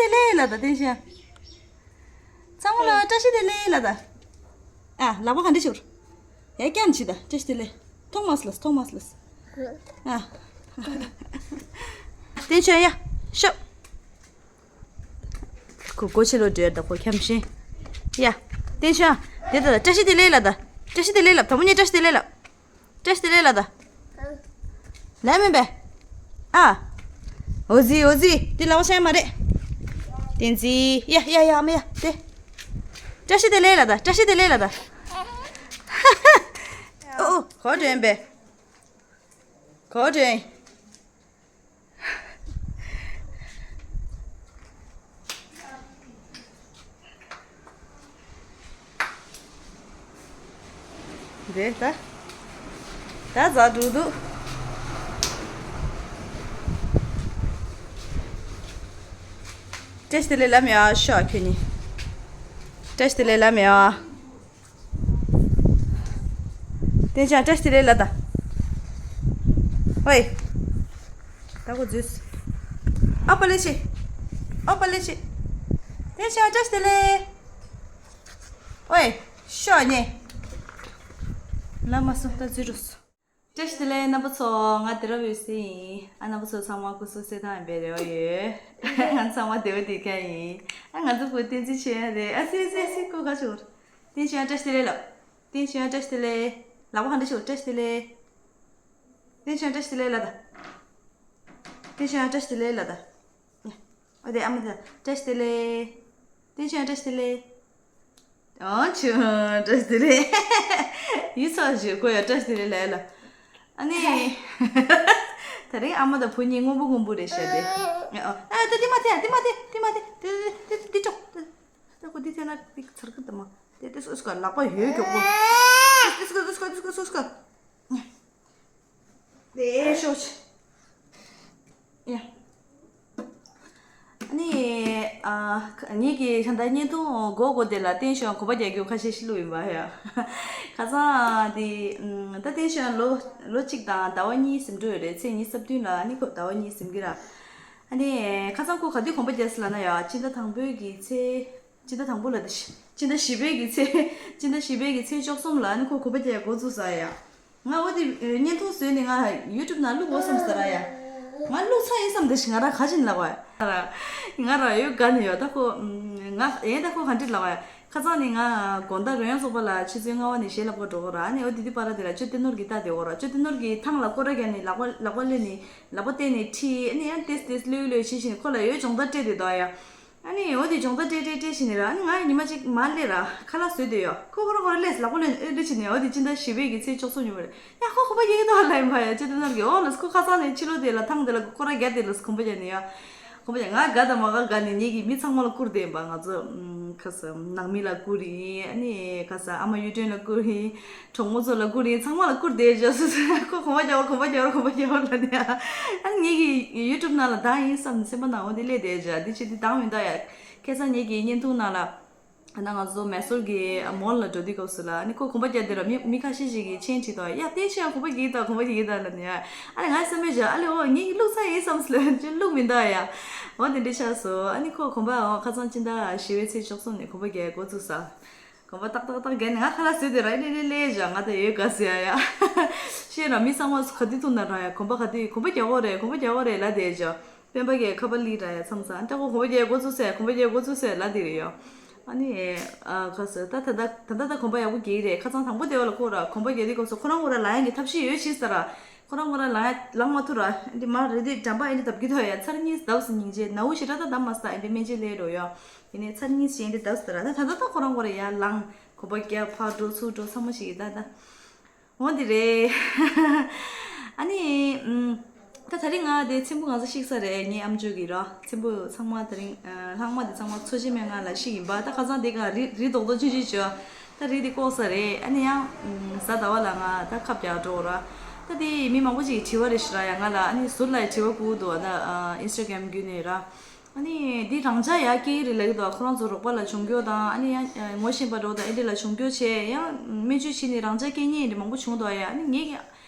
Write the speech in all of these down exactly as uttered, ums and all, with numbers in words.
བདེ་ལེགས་ལབ་དང་བསྟན་ཤོག་ཚང་མ་ལ་བཀྲ་ཤིས་བདེ་ལེགས་ལབ་དང་། ཨ། ལག་པ་ག་འདྲ་ཞིག་ཡ་ཀྱང་ཆི་ད་བཀྲ་ཤིས་བདེ་ལེགས། ཐོག་མ་སླེབས། ཐོག་མ་སླེབས། ཨ། བསྟན་ཤོག་ཡ། ཤོག་ཁོ་སྒོ་ཕྱི་ལོགས་འགྲོ་ཡ་ད་ཁོ་འཁྱམ་ཤིང་། ཡ། བསྟན་ཤོག་དེ་ད་ད་བཀྲ་ཤིས་བདེ་ལེགས་ལབ་དང་། བཀྲ་ཤིས་བདེ་ལེགས་ལབ། དང་པོ་ཉིད་བཀྲ་ཤིས་བདེ་ལེགས་ལབ། བཀྲ་ཤིས་བདེ་ལེགས་ལབ་དང་། ལབ་མིན་པས། ཨ། འོ་ཟི་འོ་ཟི་དེ་ལབ་པ་ཤེས་མ་རེད། བསྟན་འཛིན། ཡ་ཡ་ཡ་ཨ་མ་ཡ་དེ། བཀྲ་ཤིས་བདེ་ལེགས་ལབ་དང་། བཀྲ་ཤིས་བདེ་ལེགས་ལབ་དང་། ཨོ་ཨོ་གོ་དྲན་པས། གོ་དྲན། འདི་ད། ད་ཛ་འགྲོ་འདུག་བཀྲ་ཤིས་བདེ་ལེགས་ལབ་མེད་ཨ་ཤོག་ཁྱོད་གཉིས། བཀྲ་ཤིས་བདེ་ལེགས་ལབ་མེད་ཨ། བསྟན་ཤོག་བཀྲ་ཤིས་བདེ་ལེགས་ལབ་དང་། ཝེ། ད་ཁོ་འཛུལ། ཨ་པ་ལེ་ཤི། ཨ་པ་ལེ་ཤི། བསྟན་ཤོག་བཀྲ་ཤིས་བདེ་ལེགས། ཝེ། ཤོག་ནས། ལབ་མ་སོང་ད་འཛུལ་འགྲོ་སོང་། བཀྲ་ཤིས་བདེ་ལེགས་རྣམ་པ་ཚོ། ང་དེ་རབ་ཡོད་སྲིད་ཡིན། ཨ། རྣམ་པ་ཚོ་ཚང་མ་སྐུ་གཟུགས་གསལ་ཐང་ཡིན་པའི་རེ་བ་ཡོད། ང་ཚང་མ་བདེ་པོ་བསྡད་མཁན་ཡིན། ཨ། ང་ཚོ་བུ་བསྟན་འཛིན་ཆེ་ཡ་རེད། ཨ་སི་སི་སི་སྐུ་ཁ་ཆུར། བསྟན་ཆེ་ཡ་བཀྲ་ཤིས་བདེ་ལེགས་ལབ། བསྟན་ཆེ་ཡ་བཀྲ་ཤིས་བདེ་ལེགས། ལག་པ་ག་འདྲ་ཞིག་བཀྲ་ཤིས་བདེ་ལེགས། བསྟན་ཆེ་ཡ་བཀྲ་ཤིས་བདེ་ལེགས་ལབ་དང་། བསྟན་ཆེ་ཡ་བཀྲ་ཤིས་བདེ་ལེགས་ལབ་དང་། ཨ་དེ་ཨ་མ་དེ་བཀྲ་ཤིས་བདེ་ལེགས། བསྟན་ཆེ་ཡ་བཀྲ་ཤིས་བདེ་ལེགས། ཨོ་ཆུ་བཀྲ་ཤིས་བདེ་ལེགས། ཡིད་ཚོགས་ཞུ་ཁོ་ཡ་བཀྲ་ཤིས་བདེ་ལེགས་ལབ་ཡ་ལ། ཨ་ནི། ད་རིང་ཨ་མ་དང་བུ་གཉིས་སྔོན་པོ་སྔོན་པོ་རེད་ཤག་དེ། ཨ་ཨ་ད་དེ་མ་དེ་དེ་མ་དེ་དེ་མ་དེ་དེ་དེ་དེ་དེ་ཅོག་དེ་ད་ཁོ་དེ་ཐེན་ན་དེ་ཚར་གི་ད་མ་དེ་དེ་སོ་སོ་ལག་པ་ཡོད་མགྱོགས་པོ། དེ་སོ་སོ་དེ་སོ་སོ་དེ་སོ་སོ། དེ་ཤོག་ཅིག་ཡ། ཨ་ནི། ཨ། ངེད་ཀྱི་ད་ལྟ་བརྙན་ཐུང་འགོ་འགོ་དེ་ལ་བསྟན་ཤོག་གོམ་པ་རྒྱག་རྒྱུ་ཁ་ཤས་ཤིག་བླུགས་ཡིན་པ་ཡ། ཁ་སང་དེ། ད་བསྟན་ཤོག་ལོ་ལོ་གཅིག་དང་ཟླ་བ་གཉིས་ཟིན་འགྲོ་ཡོད་རེད། ཚེས་ཉི་ཤུ་རྩ་བདུན་ལ་ཨ་ནི་ཁོ་ཟླ་བ་གཉིས་ཟིན་གི་ར། ཨ་ནི། ཁ་སང་ཁོ་ག་དུས་གོམ་པ་རྒྱག་སི་ལབ་ན་ཡ་སྤྱི་ཟླ་དང་པོའི་གི་ཚེས། སྤྱི་ཟླ་དང་པོ་ལ་དེ་ཤི། སྤྱི་ཟླ་བཞི་པའི་གི་ཚེས། སྤྱི་ཟླ་བཞི་པའི་གི་ཚེས་བཅུ་གསུམ་ལ་ཨ་ནི་ཁོ་གོམ་པ་རྒྱག་འགོ་བཙུགས་ས་ཡ། ང་འོ་དེ་བརྙན་ཐུང་བཟོས་ནས་ང་ཡུ་ཊུབ་ནང་བླུག་འོ་བསམ་ས་ར་ཡ། ང་བླུག་ཚར་ཡིན་བསམ་དེ་ཤི་ང་ར་ག་ཅིན་ལབ་བ་ཡ། ང་ར་ཡོད་ག་ནས་ཡོད་ད་ཁོ། ང་ཡིན་ད་ཁོ་ག་འདྲི་ལབ་བ་ཡ། ཁ་སང་ནི་ང་དགོང་དག་རོལ་དབྱངས་ཚོགས་པ་ལ་ཆུ་ཚོད་ལྔ་པ་ནས་གཞས་ལབ་ག་འགྲོ་གོ་ར། ཨ་ནི་འོ་དེ་དུས་པ་ར་དེ་ལ་ཅོ་ཏི་ནོར་གི་ལྟ་དེ་འོ་ར། ཅོ་ཏི་ནོར་གི་ཐང་ལ་སྐོར་ར་རྒྱག་ནི་ལག་པ་ལག་པ་ལེན་ནི་ལག་པ་བསྟན་ནི་ཁྲིད་ཨ་ནི་ཡང་ཏེས་ཏེས་ལོས་ལོས་ཤི་ཤི་ནི་ཁོ་ལ་ཡོད་སྦྱོང་བརྡར་སྤྲད་དེ་འདུག་ཡ། ཨ་ནི་འོ་དེ་སྦྱོང་བརྡར་སྤྲད་སྤྲད་སྤྲད་ཤི་ནི་ར། ཨ་ནི་ང་ཉི་མ་གཅིག་མ་སླེབས་ར་ཁ་ལག་བཟོས་དེ་ཡོད། ཁོ་ཁོ་ར་ཁོ་ར་སླེབས་ལག་པ་ལོན་ཨེ་ལོས་ཤི་ནི་འོ་དེ་སྤྱི་ཟླ་བཞི་པའི་གི་ཚེས་བཅུ་གསུམ་ཉིན་མོ་རེད། ཡ་ཁོ་གོམ་པ་རྒྱག་གི་འདུག་ལ་ཡིན་པ་ཡ། ཅོ་ཏི་ནོར་གི་འོ་ལ་ཁོ་ཁ་སང་ནས་ཕྱི་ལོགས་དེ་ལ་ཐང་དེ་ལ་སྐོར་ར་རྒྱག་དེ་ལ་གོམ་པ་རྒྱག་ནི་ཡ། གོམ་པ་རྒྱག་ང་དགའ་དང་མ་དགའ་དགའ་ནི་ངེད་ཀྱི་མི་ཚང་མ་ལ་བསྐུར་དེ་ཡིན་པ། ང་ཚོ་ཁ་ས་ནང་མི་ལ་བསྐུར་ཡིན། ཨ་ནི་ཁ་ས་ཨ་མ་གཡུ་སྒྲོན་ལ་བསྐུར་ཡིན། གྲོགས་མོ་ཚོ་ལ་བསྐུར་ཡིན། ཚང་མ་ལ་བསྐུར་བསྡད་བཞག་སོ་སོ་ཁོ་གོམ་པ་རྒྱག་གོམ་པ་རྒྱག་གོམ་པ་རྒྱག་ལ་ནི་ཨ། ཨ་ངེད་ཀྱི་ཡུ་ཊུབ་ནང་ལ་དང་ཡིན་བསམ་ནས་སེམས་པ་ནང་འོ་དེ་སླེབས་བསྡད་བཞག་འདི་ཆེ་འདི་དང་མི་འདུག་ཡ། ཁ་སང་ངེད་ཀྱི་བརྙན་ཐུང་ནང་ལ་ཨ་ན་ང་ཚོ་མེ་སོར་གྱི་མོལ་ལ་འགྲོ་དུས་སྐབས་སུ་ལ་ཨ་ནི་ཁོ་གོམ་པ་རྒྱག་བསྡད་ར། མི་མི་ཁ་ཤས་ཤིག་གིས་མཆན་བྲིས་དོ། ཡ་བསྟན་ཤོག་གོམ་པ་རྒྱག་གི་འདུག་གོམ་པ་རྒྱག་གི་འདུག་ལ་ནི་ཨ། ཨ་ནི་ང་བསམ་མེད་བཞག་ཨ་ལེ་འོ་ངེད་ཀྱི་བླུག་ཚར་ཡིན་བསམ་སོང་ཅི་བླུག་མི་འདུག་ཡ། འོ་དེ་འདྲ་ཆགས་སོང་། ཨ་ནི་ཁོ་གོམ་པ་འོ་ཁ་སང་སྤྱི་ཟླ་བཞི་པའི་ཚེས་བཅུ་གསུམ་ནས་གོམ་པ་རྒྱག་འགོ་བཙུགས་ས། གོམ་པ་ཏག་ཏག་ཏག་རྒྱག་ནས་ང་ཁ་ལག་བཟོས་ཏེ་ར་ཨེ་ལེ་ལེ་ལེ་བཞག་ང་ད་ཡོད་ག་ཟེར་ཡ་ཡ། ཤེས་ར་མི་ཚང་མ་ག་དུས་ཐུག་ན་ར་ཡ་གོམ་པ་ག་དུས་གོམ་པ་རྒྱག་གོ་རེད་གོམ་པ་རྒྱག་གོ་རེད་ལབ་བསྡད་བཞག་སྤེན་པ་གས་ཁ་པར་ལི་ར་ཡ་མཚམས་མཚམས་ཨ་ད་ཁོ་གོམ་པ་རྒྱག་འགོ་བཙུགས་ཟེར་གོམ་པ་རྒྱག་འགོ་བཙུགས་ཟེར་ལབ་བསྡད་ཀྱི་ཡོད། ཨ་ནི། ཨ་ཁ་ཟེར་ད་ད་ད་ད་ད་ད་གོམ་པ་ཡག་པོ་རྒྱག་གི་རེད། ཁ་སང་དང་པོ་དེ་བ་ལ་ཁོ་ར་གོམ་པ་རྒྱག་དུས་སྐབས་སུ་ཁོ་རང་ཁོ་ར་ལངས་ཡ་གི་ཐབས་ཤེས་ཡོད་ཤེས་ས་ར། ཁོ་རང་ཁོ་ར་ལངས་ཡ་ལངས་མ་ཐུབ་ར། ཨ་འདི་མ་རེད་དུས་འགྲམ་པ་ཨ་འདི་བརྡབ་ཀྱི་ཐོག་ཡ་ཚར་གཉིས་བརྡབ་སོང་སྙིང་རྗེ། ནའུ་ཞེ་དྲག་ད་བརྡབ་མ་སོང་། ཨ་འདི་སྨན་བཅོས་སླེབས་འགྲོ་ཡ། ཡིན་ནའི་ཚར་གཉིས་ཤིག་འདི་བརྡབ་སོང་ར། ད་ད་ད་ད་ཁོ་རང་ཁོ་ར་ཡར་ལངས་གོམ་པ་རྒྱག་ཕར་འགྲོ་ཚུར་འགྲོ་ཚང་མ་ཞིག་གི་ད་ད། འོ་འདི་རེད། ཨ་ནི། ཨུམ། ད་ད་རིང་ང་དེ་ཚེམ་བུ་ང་ཚོ་བཤིག་ས་རེད། ངའི་ཨམ་ཅོག་གིས་ར། ཚེམ་བུ་ཚང་མ་ད་རིང་ལྷག་མ་དེ་ཚང་མ་འཚོ་བྱེད་མེད་ང་ལ་བཤིག་ཡིན་པ། ད་ཁ་སང་དེ་ག་རི་རི་རྡོག་རྡོག་ཆུང་ཆུང་བྱོས། ད་རི་དེ་བཀོག་ས་རེད། ཨ་ནི་ཡང་། ཨུམ། གཟའ་ཟླ་བ་ལ་ང་ད་ཁབ་རྒྱག་འགྲོ་ར། ད་དེ་མི་མང་པོ་ཅིག་གིས་དྲི་བ་རེ་ཞུ་ར་ཡ་ང་ལ། ཨ་ནི་ཟུར་ལ་དྲི་བ་བསྐུར་འདུག་ད་ཨིན་སི་ཊ་གྷ་རམ་བརྒྱུད་ནས་ར། ཨ་ནི་འདི་རང་འཇགས་ཡར་སྐྱེ་གི་རེད་ལབ་ཀྱི་འདུག་ཁོ་རང་ཚོ་རོགས་པ་ལ་སྦྱོང་སྐྱོར་དང་ཨ་ནི་ཡང་ངོ་ཤེས་པ་འགྲོ་དང་ཨེ་འདྲ་ལ་སྦྱོང་སྐྱོར་བྱས་ཡང་སྨན་བཅོས་བྱས་ནས་རང་འཇགས་སྐྱེ་མཁན་འདི་མང་པོ་བྱུང་འདུག་ཡ། ཨ་ནི་ངེད་ཀྱི་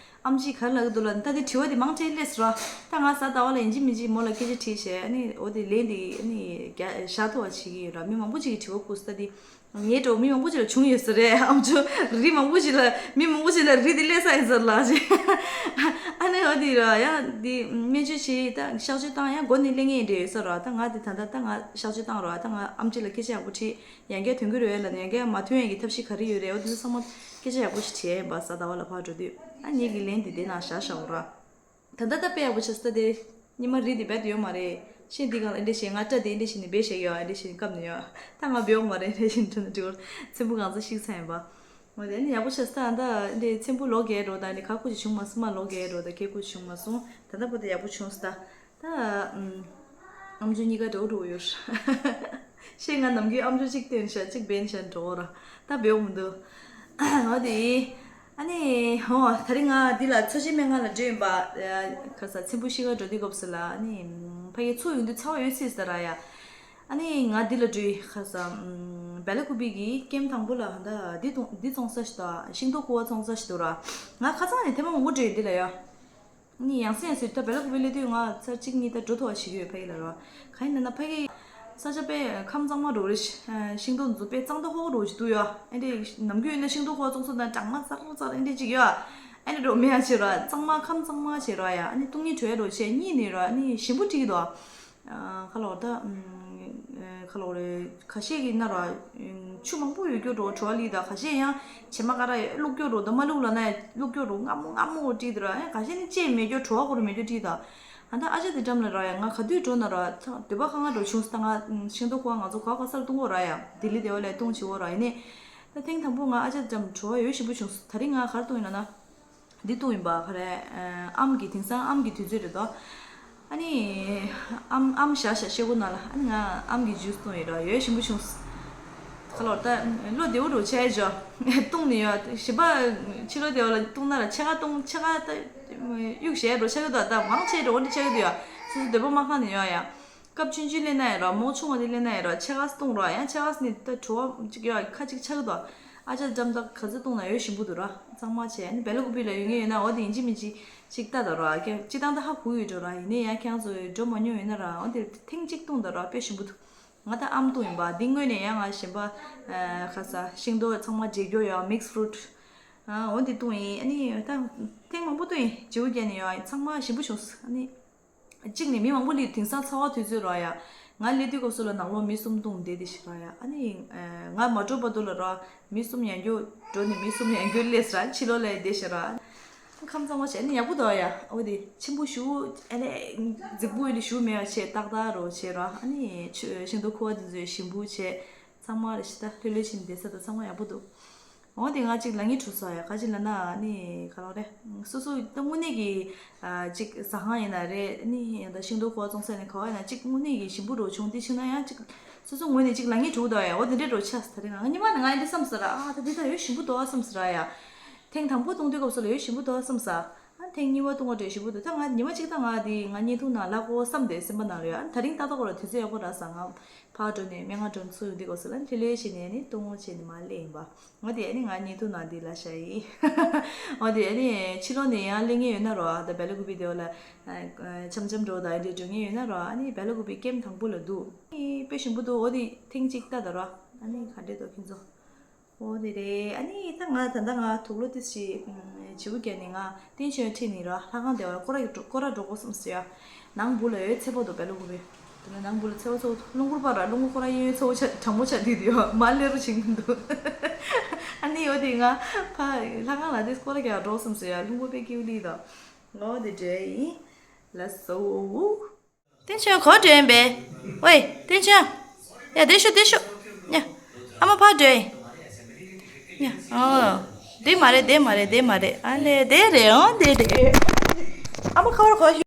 ཨམ་ཆི་ག་རེ་ལབ་ཀྱི་འདུག་ལབ་ན། ད་དེ་དྲི་བ་དེ་མང་དྲགས་སླེབས་སོང་ར། ད་ང་གཟའ་ཟླ་བ་ལ་ཡིན་གཅིག་མིན་གཅིག་མོ་ལ་སྐད་ཆ་དྲིས་བྱས། ཨ་ནི་འོ་དེ་ལན་དེ་ཨ་ནི་རྒྱ་ཞག་ཐོག་བྱེད་ཀྱི་ཡོད་ར། མི་མང་པོ་ཅིག་གིས་དྲི་བ་བསྐུར་སོང་། ད་དེ་ངའི་འདྲ་བོ་མི་མང་པོ་ཅིག་ལ་བྱུང་ཡོད་ས་རེད། ཨམ་ཅོག་རིགས་མང་པོ་ཅིག་ལ། མི་མང་པོ་ཅིག་ལ་རིགས་དེ་སླེབས་ས་ཡིན་ས་རེད་ལབ་བྱས། ཨ་ནི་འོ་དེ་ར། ཡ་དེ་སྨན་བཅོས་བྱས། ད་གཤག་བཅོས་བཏང་། ཡ་མགོ་ནས་ལེན་མཁན་རེད་ས་ར། ད་ང་དེ་ད་ལྟ་ད་ང་གཤག་བཅོས་བཏང་ར། ད་ང་ཨམ་ཆི་ལ་སྐད་ཆ་ཡག་པོ་དྲིས། ཡང་བསྐྱར་ཐོན་གྱི་རེད་ལབ་ནས། ཡང་བསྐྱར་མ་ཐོན་ཡག་གི་ཐབས་ཤེས་ག་རེ་ཡོད་རེད། འོ་དེ་ཚོ་ཚང་མ་སྐད་ཆ་ཡག་པོ་ཞིག་དྲིས་ཡིན་པ། གཟའ་ཟླ་བ་ལ་ཕར་འགྲོ་དུས། ཨ་ངེད་ཀྱི་ལན་དེ་དེ་ན་བཞག་བཞག་ར། ད་ལྟ་ད་དཔེ་ཡག་པོ་ཆགས་སོང་། ད་དེ་སྔོན་མ་རིགས་དེ་རྦད་དེ་ཡོད་མ་རེད། ཤེས་འདི་གང་ལ་ཨེ་འདྲ་བྱས། ང་སྐྲ་དེ་ཨེ་འདྲ་བྱས་ནས་སྦས་བཞག་ཡོད། ཨེ་འདྲ་བྱས་ནས་བཀབ་ནས་ཡོད། ད་ང་སྦས་ཡོད་མ་རེད། ཨེ་འདྲ་བྱས་ནས་འགྲོ་ན་འགྲིག་གོ། ཚེམ་བུ་གང་ཚ་ཤིག་ཚ་ཡིན་པ། འོ་དེ་ནི་ཡག་པོ་ཆགས་སོང་། ད་ཨེ་འདྲ་ཚེམ་བུ་ལོག་རྒྱག་འགྲོ། ད་ཨེ་འདྲ་ཁ་ཁུ་ཅིག་བྱུང་མ་སོང་། མ་ལོག་རྒྱག་འགྲོ། ད་ཁེ་ཁུ་ཅིག་བྱུང་མ་སོང་། ད་ལྟ་བར་དུ་ཡག་པོ་བྱུང་སོང་ད། ད་ཨུམ། ཨམ་ཅོག་གཉིས་ཀ་འདྲ་བོ་འདྲ་བོ་ཡོད། ཤེས་ང་ནམ་རྒྱུན་ཨམ་ཅོག་གཅིག་བཏོན་བཞག་གཅིག་འབེན་བཞག་འགྲོ་གི་ར། ད་འབེན་མི་འདུག་འོ་དེ། ཨ་ནི་ཧོ། ད་རིང་ང་འདི་ལ་འཚོ་བྱེད་སྨན་ཁང་ལ་འགྲོ་ཡིན་པ། ཨ། ཁ་ས་ཚེམ་བུ་ཤི་ག་འགྲོ་དུས་སྐབས་སུ་ལ། ཨ་ནི་ཕ་གི་ཚུར་ཡོང་དུས་ཚ་བ་ཡོད་སྲིད་ས་ར་ཡ། ཨ་ནི་ང་འདི་ལ་འགྲོ་ཡི། ཁ་ས་ཨམ། སྦེ་ལ་ཀུ་པི་གི་ཀེམ་དང་པོ་ལ་ད་འདི་བཙོང་འདི་བཙོང་ས་ཞིག་དང་། ཤིང་ཏོག་ཁུ་བ་བཙོང་ས་ཞིག་འདུག་ར། ང་ཁ་སང་ནས་ཐེངས་མ་མང་པོ་འགྲོ་ཡི་འདི་ལ་ཡ། ནི་ཡང་སེ་ཡང་སེ། ད་སྦེ་ལ་ཀུ་པི་སླེབས་དུས་ང་ཚར་གཅིག་གཉིས་ད་འགྲོ་ཐུབ་པ་བྱེད་ཀྱི་ཡོད། ཕ་གི་ལ་རོ། གང་ཡིན་ན་ཕ་གི་ས་ཆ་དཔེ་ཁམས་གཙང་མ་འདྲ་བོ་རེད། ཤིང་ཏོག་འཛུགས་དཔེ་གཙང་ཏོག་ཧོ་ཧོ་འདྲ་བོ་ཞིག་འདུག་ཡ། ཨེ་འདྲ་ནམ་རྒྱུན་ཡིན་ན་ཤིང་ཏོག་ཁུ་བ་བཙོང་ས་དང་གྲང་མ་ཚར་ཚར་ཨེ་འདྲ་ཅིག་ཡོད། ཨེ་འདྲ་འགྲོ་མེད་ཡ་བྱེད་ར། གཙང་མ་ཁམས་གཙང་མ་བྱེད་ར་ཡ། ཨ་ནི་སྟོང་ཉིད་བྲོ་ཡ་འདྲ་བོ་བྱེད། གཉིད་ནི་ར་ཨ་ནི་ཞིམ་པོ་སྐྱིད་ཀྱི་འདུག་ཨ། ཁ་ལོ་ད། ཁ་ལོ་རེ་ཁ་ཤས་ཀྱི་ན་ར། ཆུ་མང་པོ་ཡོད་རྒྱུ་འདྲ་བོ་བྲོ་བ་ལི་ད། ཁ་ཤས་ཡང་བྱེ་མ་ཀ་ར་བླུགས་རྒྱུ་འདྲ་བོ་ད། མ་བླུགས་ལབ་ན་བླུགས་རྒྱུ་འདྲ་བོ་མངར་མོ་མངར་མོ་བྲིས་ད་ར། ཁ་ཤས་ནི་ཅེས་མེད་རྒྱུ་བྲོ་བ་ཁོ་ར་མེད་རྒྱུ་བྲིས་ད། ཨ་ད་ཨ་ཅག་དེ་འགྲམ་ལ་ར་ཡ། ང་ག་དུས་འགྲོ་ན་ར་ཚ་འདོད་པ་ཁ་ང་འདྲ་བོ་བྱུང་སོང་ད། ང་ཤིང་ཏོག་ཁུ་བ་ང་ཚོ་ག་ག་སར་བཏུང་གོ་ར་ཡ། ལྡི་ལི་དེ་བ་ལས་བཏུང་བྱེད་གོ་ར། ཡིན་ནི་ད་ཐེངས་དང་པོ་ང་ཨ་ཅག་འགྲམ་བྲོ་བ་ཡོད་ཞིམ་པོ་བྱུང་སོང་། ད་རིང་ང་ག་རེ་བཏུང་ཡིན་ལབ་ན། འདི་བཏུང་ཡིན་པ། ག་རེ། ཨམ་གྱི་དེང་སང་ཨམ་གྱི་དུས་ཚོད་རེད་དོ། ཨ་ནི་ཨམ་ཨམ་བཞག་བཞག་ཤེལ་སྒོ་ནང་ལ། ཨ་ནི་ང་ཨམ་གྱི་ཇུས་བཏུང་ཡིན་ར། ཡོད་ཞིམ་པོ་བྱུང་། ཁ་ལོ་ད་བློ་བདེ་བོ་འདྲ་བོ་ཆགས་ཡ་ཅོ། བཏུང་ནི་ཡོད། ཞིམ་པ་ཕྱི་ལོ་བདེ་བོ་ལ་བཏུང་ན་ར་ཕྱེད་ཀ་བཏུང་། ཕྱེད་ཀ་ད་གཡུག་བཞག་འདྲ་བོ་ཆགས་ཀྱི་འདུག་ད་མང་ཆེ་འདྲ་བོ་འདི་ཆགས་ཀྱི་འདུག་ཡ། སོ་སོ་འདོད་པ་མ་ཁེངས་ནི་ཡོད་ཡ། སྐབས་ཆུང་ཆུང་ལེན་ན་ཡང་ར། མོ་ཆུང་བ་དེ་ལེན་ན་ཡང་ར། ཕྱེད་ཀ་བཏུང་ར། ཡང་ཕྱེད་ཀ་ནི་ད་བྲོ་བ་ཅིག་ཡོད། ཁ་ཅིག་ཆགས་ཀྱི་འདུག་ཨ་ཅག་འགྲམ་ད་ག་ཚོད་བཏུང་ན་ཡོད་ཞིམ་པོ་འདུག་ར། གཙང་མ་བྱས། ཨ་ནི་སྦེ་ལ་ཀུ་པི་ལ་ཡོད་མཁན་ཡོད་ན། འོ་དེ་ཡིན་གཅིག་མིན་གཅིག་ཅིག་ལྟ་ད་ར། ཁྱེད་སྤྱིར་བཏང་ད་ཧ་གོ་ཡོད་འགྲོ་ར། ཡིན་ནའི་ཡང་ཁྱེད་རང་ཚོ་འགྲོ་མ་མྱོང་ཡོད་ན་ར། འོ་དེ་ཐེངས་གཅིག་བཏུང་ད་ར། དཔེ་ཞིམ་པོ་འདུག་ང་ད་ཨམ་བཏུང་ཡིན་པ། འདི་སྔོན་ནས་ཡང་ང་གཞན་པ། ཨ། ག་ས་ཤིང་ཏོག་ཚང་མ་བརྗེ་སྐྱོར་ཡོད། མིག་སི་ཕུ་རུ་ཊི། ཨ། འོ་དེ་བཏུང་ཡིན། ཨ་ནི་ད་ཐེངས་མང་པོ་བཏུང་ཡིན། བརྗེ་པོ་བརྒྱབ་ནས་ཡོད། ཚང་མ་ཞིམ་པོ་བྱུང་སོང་། ཨ་ནི། གཅིག་ནས་མི་མང་པོ་ལ་དེང་སང་ཚ་བ་དུས་ཚོད་ར་ཡ། ང་སླེབས་དུས་སྐབས་སུ་ལ་ནང་ལོགས་མི་གསུམ་བཏུང་བསྡད་དེ་ཞིག་ར་ཡ། ཨ་ནི། ཨ། ང་མ་འགྲོ་བར་དུ་ལ་ར་མི་གསུམ་ཡང་བསྐྱར་འགྲོ་ནས་མི་གསུམ་ཡང་བསྐྱར་སླེབས་ར། ཕྱི་ལོགས་ལ་བསྡད་ཞིག་ར། ཁམས་གཙང་མ་བྱས་ནས་ཡག་པོ་འདུག་ཡ། འོ་དེ་ཆེན་པོ་ཞུ། ཨ་ནི་རྫིག་པོ་ཡིན་ཞུ་མེད་པ་བྱས། ཏག་ཏག་རོ་བྱས་ར། ཨ་ནི་ཆུ་ཤིང་ཏོག་ཁུ་བ་དེ་ཚོ་ཞིམ་པོ་བྱས། ཚང་མ་རེ་ཞིག་ད་ལྷོད་ལྷོད་བྱས་ནས་བསྡད་ས་དང་ཚང་མ་ཡག་པོ་འདུག་འོ་དེ་ང་གཅིག་ལ་ངའི་གྲུ་ས་ཡ་ག་ཅི་ལ་ན་ནི་ག་ལོ་རེད། སོ་སོ་ད་དངོས་གནས་ཀྱི་ཨ་གཅིག་ཟ་ཁང་ཡིན་ན་རེད། ནི་ཡང་ད་ཤིང་ཏོག་ཁུ་བ་བཙོང་ས་ནི་ག་བ་ཡིན་ན་གཅིག་དངོས་གནས་ཀྱི་ཞིམ་པོ་འདྲ་བྱུང་དེ་ཕྱིན་ན་ཡང་གཅིག་སོ་སོ་ངོས་ནས་གཅིག་ལ་ངའི་གྲུ་ད་ཡ། འོ་དེ་འདྲའི་འདྲ་ཆགས་ད་རེད། ང་ཉི་མ་ནི་ང་ཡིན་དེ་བསམ་ས་ར། ཨ་ད་འདི་ད་ཡོད་ཞིམ་པོ་འདུག་ཨ་བསམ་ས་ར་ཡ། ཐེངས་དང་པོ་བཏུང་དུས་སྐབས་སུ་ལ་ཡོད་ཞིམ་པོ་འདུག་ཨ་བསམ་ས། ཨ་ཐེངས་གཉིས་པ་བཏུང་བ་འདྲ་ཞིམ་པོ་འདུག་ད་ང་ཉི་མ་གཅིག་ད་ང་དེ་ང་བརྙན་ཐུང་ནང་ལ་ཀོ་བསམ་དེ་སེམས་པ་ནང་ལ་ཡོད། ཨ་ད་རིང་ཏག་ཏག་ཁོ་ལ་དུས་ཚོད་ཡག་པོ་རག་ས། ང་ཕར་འགྲོ་ནས་སྨན་ཁང་འགྲོ་ཚུར་ཡོང་དུས་སྐབས་སུ་ལ་ལྷོད་ལྷོད་བྱས་ནས་ནི་བཏུང་བྱས་ནས་མར་སླེབས་ཡིན་པ། འོ་དེ་ཨ་ནི་ང་བརྙན་ཐུང་ནང་འདི་ལ་བཞག་ཡིན། འོ་དེ་ཨ་ནི་ཕྱི་ལོགས་ནས་ཡང་སླེབས་མཁན་ཡོད་ན་རོ། ཨ་ད་སྦེ་ལ་ཀུ་པི་དེ་བ་ལ་འཆམ་འཆམ་འགྲོ་དང་འདི་འགྲོ་མཁན་ཡོད་ན་རོ། ཨ་ནི་སྦེ་ལ་ཀུ་པི་ཀེམ་དང་པོ་ལ་འདུག་ཨ་ནི་དཔེ་ཞིམ་པོ་འདུག་འོ་དེ་ཐེངས་གཅིག་ལྟ་ད་རོ། ཨ་ནི་ག་འདྲས་འདུག་ཁྱེད་ཚོ། འོ་དེ་རེད། ཨ་ནི་ད་ང་ད་ལྟ་ང་དུག་ལོག་ཏི་ཞིག་བྱིའུ་བརྒྱབ་ནས་ང་སྟེང་ཆོས་ཁྲིད་ནས་ར་ལྷ་ཁང་དེ་བ་སྐོར་ར་སྐོར་ར་འགྲོ་དགོས་བསམ་སོང་ཡ། ནང་བུ་ལ་ཡོད་ཚེ་པོ་འདུག་སྦེ་ལ་ཀུ་པི། དེ་ནས་ནང་བུ་ལ་ཚེ་པོ་ཚོ་རླུང་འཁོར་པ་ར་རླུང་འཁོར་ཁོ་ར་གཡས་གཡོན་ཚ་བོ་ཆ་གྲང་མོ་ཆ་དུས་དུས་མ་སླེབས་རུ་ཕྱིན་གྱི་འདུག་ཨ་ནི་འོ་དེ་ང་ཕ་ལྷ་ཁང་ལ་དེ་སྐོར་ར་རྒྱག་འགྲོ་བསམ་སོང་ཡ། རླུང་འཁོར་པའི་ཀེའུ་ལི་དང་། འོ་དེ་འདྲ་ཡིན། ལགས་སོ། བསྟན་ཆོས་ག་པར་འགྲོ་ཡིན་པས། ཝེ་བསྟན་ཆོས། ཡ་བསྡད་ཤོག་བསྡད་ཤོག་ཡ། ཨ་མ་ཕར་འགྲོ་ཡིན། ཡ་ཨོ། བསྡད་མ་རེད་བསྡད་མ་རེད་བསྡད་མ་རེད། ཨ་ལེ་བསྡད་རེད། ཨོ་བསྡད་རེད། ཨ་མ་ཁ་བར་གོ་ཤོག